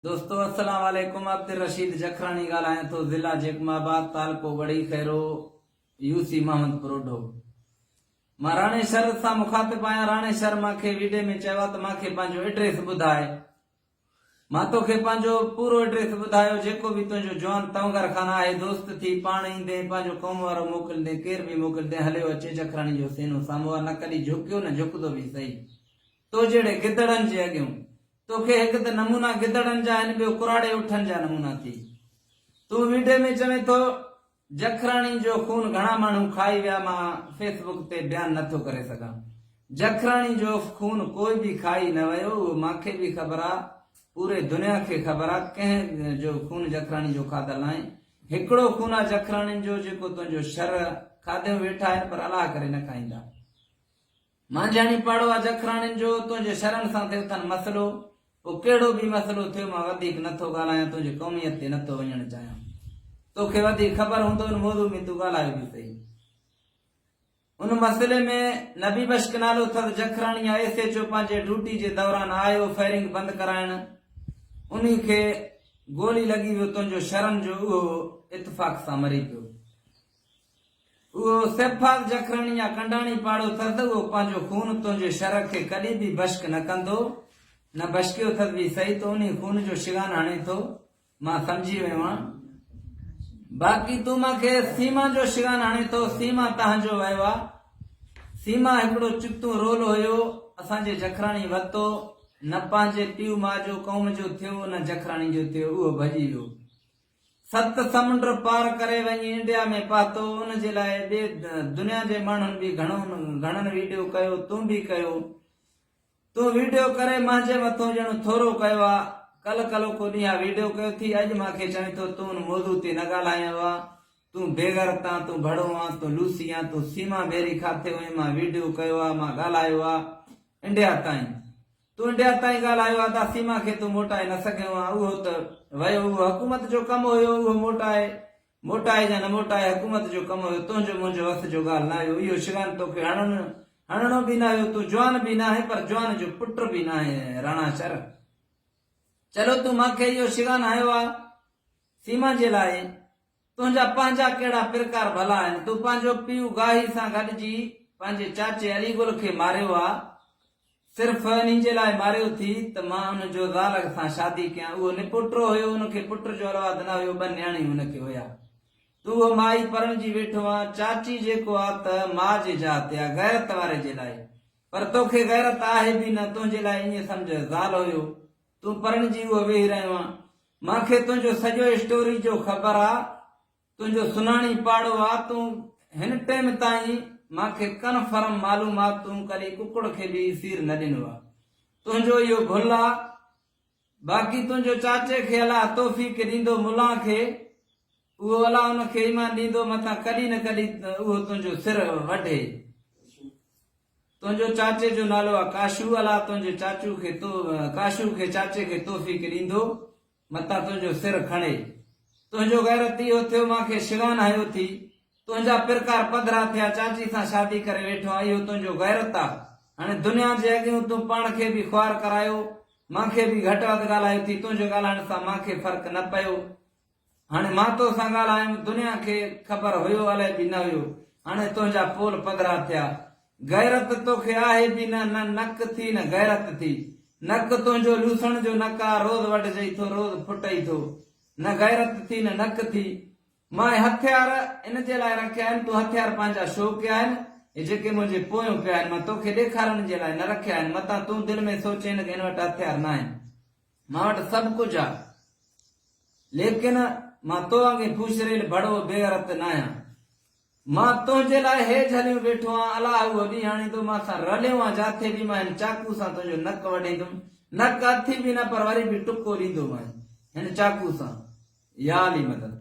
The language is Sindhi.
دوستو السلام عليڪم عبدالرشيد جکراڻي ڳالهايان ٿو ضلع جيڪب آباد تعلقو ڳڙهي خيرو يو سي محمد پروڍو مان راڻي شھر سان مخاطب آهيان راڻي شھر مان کي ويڊيو ۾ چيو آهي ته مان کي پنهنجو ايڊريس ٻڌاء مان توکي پنهنجو پورو ايڊريس ٻڌايو جيڪو به تنهنجو جوان تونگر خان آهي دوست ٿي پاڻ ايندين پنهنجو قوم وارو موڪلندين ڪير به موڪلندين هليو اچي جکراڻي جو سينو سامهون آهي نه ڪڏهن جهڪيو نه جهڪندو به سهي تو جهڙي گدڙن جي اڳيون توکي هڪ ته نمونا گدڙن جا آهن ٻيو ڪراڙي اٺن جا نمونا ٿي. تون ويڊيو ۾ چوين ٿو جکراڻي جو خون گهڻا ماڻهو کائي ويا مان فيس بڪ تي بيان نه ٿو ڪري سگهان. جکراڻي جو خون ڪوئي به کائي نه ويو اهو مانکي به خبر آ پوري دنيا کي خبر آ ڪنهن جو خون جکراڻي جو کاڌل ناهي هڪڙو خون آ جکراڻين جو جيڪو تنهنجو شر کاڌيون ويٺا آهن پر الله ڪري نه کائيندا. مانجهاڻي پاڙو آ جکراڻين جو، تنهنجي شرن سان ٿيو اٿن مسئلو، پوء ڪهڙو به مسئلو ٿيو مان وڌيڪ نه ٿو ڳالهايان تنهنجي قوميت تي نه ٿو وڃڻ چاهيان توکي وڌيڪ خبر هوندو ان موضوع ۾ تون ڳالهايو به سهي ان مسئلي ۾ نبي بشڪ نالو اٿس جکراڻي آ ايس ايڇ او پنهنجي ڊيوٽي جي دوران آيو فائرنگ بند ڪرائڻ انهي کي گولي لڳي ويو تنهنجو شرن جو اهو اتفاق سان مري پيو. اهو سيفاز جکراڻي يا ڪنڊاڻي پاڙو ٿس، اهو پنهنجو خون تنهنجي شر کي ڪڏهن به بشڪ نه ڪندو، نه بشڪيو ٿس به سهي، تون انهي خون جو شغان هڻين ٿو، مان سمجهي ويو آن. باقي تون مان کي سيما جو شغان هڻين ٿو، سيما تهان جو ويو آ. سيما هڪڙو چتون رول هيو، اسان جي جکراڻي وتو، نه پنهنجي پيء ماء جو قوم جو ٿيو، نه جکراڻي جو ٿيو، اهو ڀڄي ويو. ست سمنڊ پار ڪري وڃي انڊيا ۾ پهتو ان جي لاء ٻي دنيا جي ماڻهن به گهڻو گهڻن ويڊيو ڪيو تون به ڪيو تون ويڊيو ڪري مانجي مٿو ڄڻ ٿورو ڪيو آ ڪل ڪلوڪو ڏينهن آ ويڊيو ڪيو ٿي اڄ مان کي چوين ٿو تون ان موضوع تي نه ڳالهايو آ تون بيغرت آن تون ڀڙو آن تون لوسي آن تون سيما ڀيري کاٿي هئين مان ويڊيو ڪيو آ مان ڳالهايو آ انڊيا تائين تون انڊيا تائين ڳالهايو آ ته سيما کي تون موٽائي نه سگهيو آن اهو ته ويو اهو حڪومت جو ڪم هيو اهو موٽائي موٽائي يا نه موٽائي حڪومت جو ڪم هيو تنهنجو منهنجو وس جو ڳالهه نه هيو اهو شغان توکي هڻڻ هڻڻو به نه هيو تون جوان به ناهين پر جوان جو پٽ به ناهين راڻا شر چلو تون مانکي اهو شغان هنيو آ سيما جي لاء تنهنجا پنهنجا ڪهڙا پرڪار ڀلا آهن؟ تو پنهنجو پيء گاهي سان گڏجي پنهنجي چاچي علي گل کي ماريو آ. صرف انهي جي لاء ماريو ٿي ته مان ان جو زال سان شادي ڪيان. اهو نپوٽرو هيو، ان کي پٽ جو اولاد نه هيو، ٻه نياڻيون ان کي هيا. تون اهو مائي پرڻجي ويٺو آن. چاچي جيڪو آ ته ماء جي جاء تي آ، غيرت واري جي لاء. پر توکي غيرت آهي به نه، تنهنجي لاء ائين سمجهه زال هيو. تون پرڻجي اهو ويهي رهيو آن. مان کي تنهنجو سڄو اسٽوري جو خبر آ. تنهنجو سناڻي پاڙو آ. تون هن ٽيم تائين مان کي ڪنفرم معلوم آ تون ڪڏهن ڪڪڙ کي به سير نه ڏنو آ. تنهنجو اهو ڀل آ. باقي تنهنجو چاچي کي الله توفيق ڏيندو ملان کي اهو الله ان کي ايمان ڏيندو متان ڪڏهن نه ڪڏهن اهو تنهنجو سر وڍي. تنهنجو چاچي جو نالو آ ڪاشو الله تنهنجي چاچو کي تو ڪاشو کي چاچي کي توفيق ڏيندو متان تنهنجو سر کڻي تنهنجو غيرت اهو ٿيو مان کي شغان هنيو ٿي تنهنجا پرڪار پڌرا ٿيا چاچي سان شادي ڪري ويٺو آن اهو تنهنجو غيرت آ هاڻي دنيا جي اڳيون تون پاڻ کي به خوار ڪرايو مان کي به گهٽ وڌ ڳالهايو ٿي تنهنجو ڳالهائڻ سان مان کي فرق نه پيو هاڻي مان تو سان ڳالهايم، دنيا کي خبر هيو الائي به نه هيو، هاڻي تنهنجا پول پڌرا ٿيا. غيرت توکي آهي به نه، نه نڪ ٿي نه غيرت ٿي. نڪ تنهنجو لوسڻ جو نڪ آ، روز وڍجئي ٿو، روز ڦٽئي ٿو. نه غيرت ٿي نه نڪ ٿي. مان اهي هٿيار ان جي لاء رکيا آهن، تون هٿيار پنهنجا شو ڪيا آهن، اهي جيڪي منهنجي پويون پيا آهن، مان توکي ڏيکارڻ جي لاء نه رکيا آهن، متان تون دل ۾ سوچين ته هن وٽ هٿيار ناهن. مان وٽ سڀ ڪجهه آ. ليڪن مان تو وانگي ڦوشريل ڀڙوو بيغرت ناهيان. مان تنهنجي لاء هي جهليون ويٺو آن، الله اهو ڏينهن آڻيندو، مان سان رليو آن جاٿي به مان هن چاقو سان تنهنجو نڪ وڍيندم، نڪ اٿي به نه پر وري به ٽڪو ڏيندومانء هن چاقو سان. يا علي مدد.